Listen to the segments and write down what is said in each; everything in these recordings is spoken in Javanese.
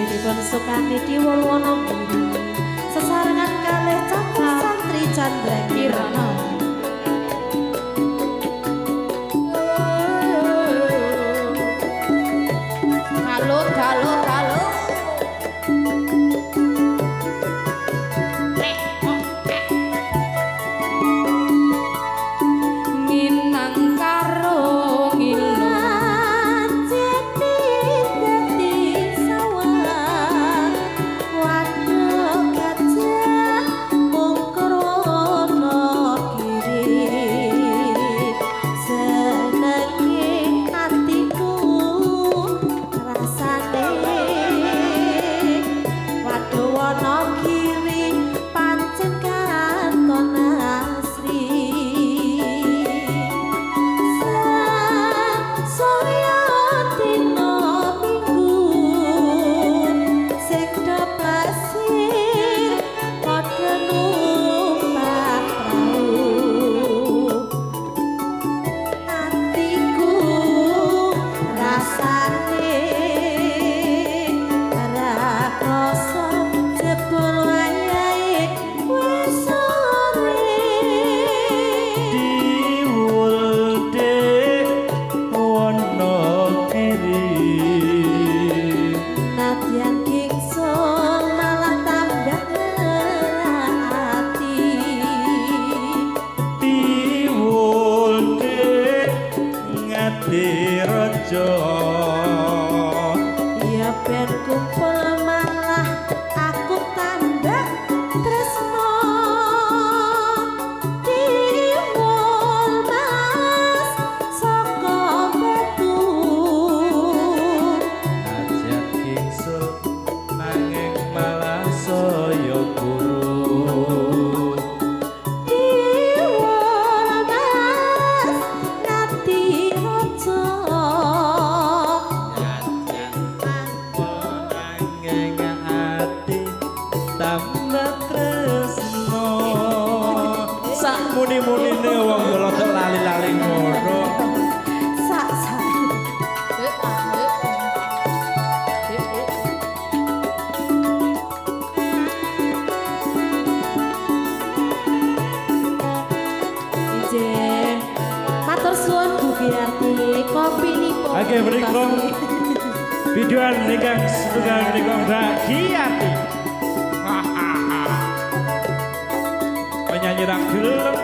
Dipun sukani Tiwul Wonogiri sesarengan kalih cakra Santri Chandra Kirana. Kalut kalut kalut. Nginang karo ngilu Jati dadi sawang waduk gajah mungkur Wonogiri senenge atiku rasane waduk Wonogiri pancen katon asri. Saya dina minggu sing do plesir padha numpak prau atiku rasane ora krasa jebul wayahe wis sore. Tiwul dek Wonogiri Nadyan gingsul malah tambah ati. Tiwul dek Ngadirejo Ya ben kumpul malah aku tambah tresno. Tiwul Mas saka Batu Nadyan gingsul nanging malah saya guru. Tiwul Mas Ngadirejo Nanging ati tambah tresno. Sak muni-munine wong yo rada lali-lali ngono. Sak sak. Eh, eh, eh, eh. Ije. Matur suwun Bu Giarti, kopinipun. Oke, menika videoan ingkang setunggal menika Mbak Giati. Penyanyi ra gelem.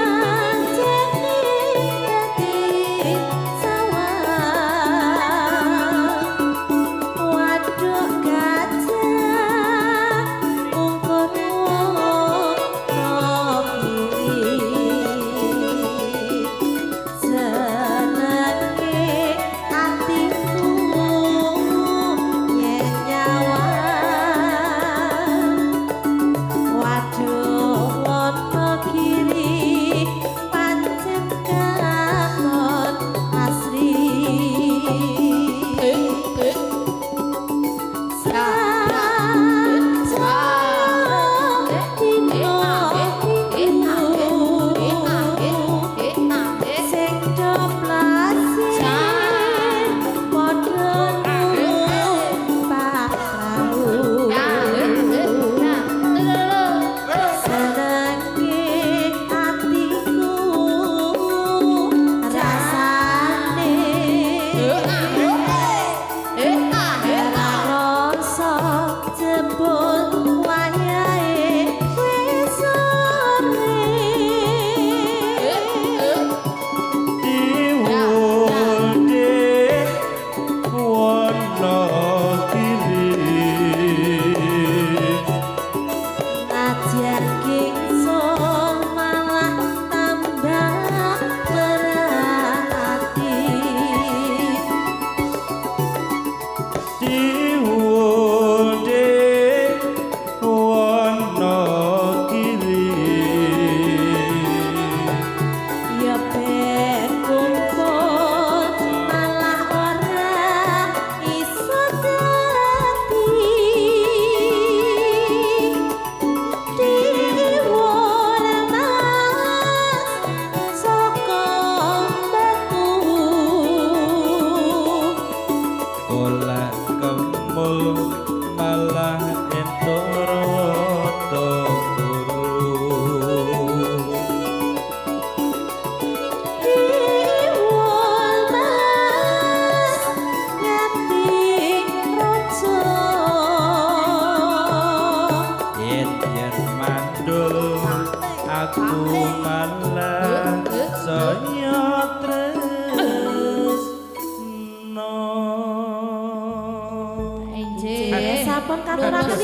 Pancene dadi sawang waduk gajah mungkur Wonogiri. Aku malah saya tresno. Enjih. Sampun katuraken.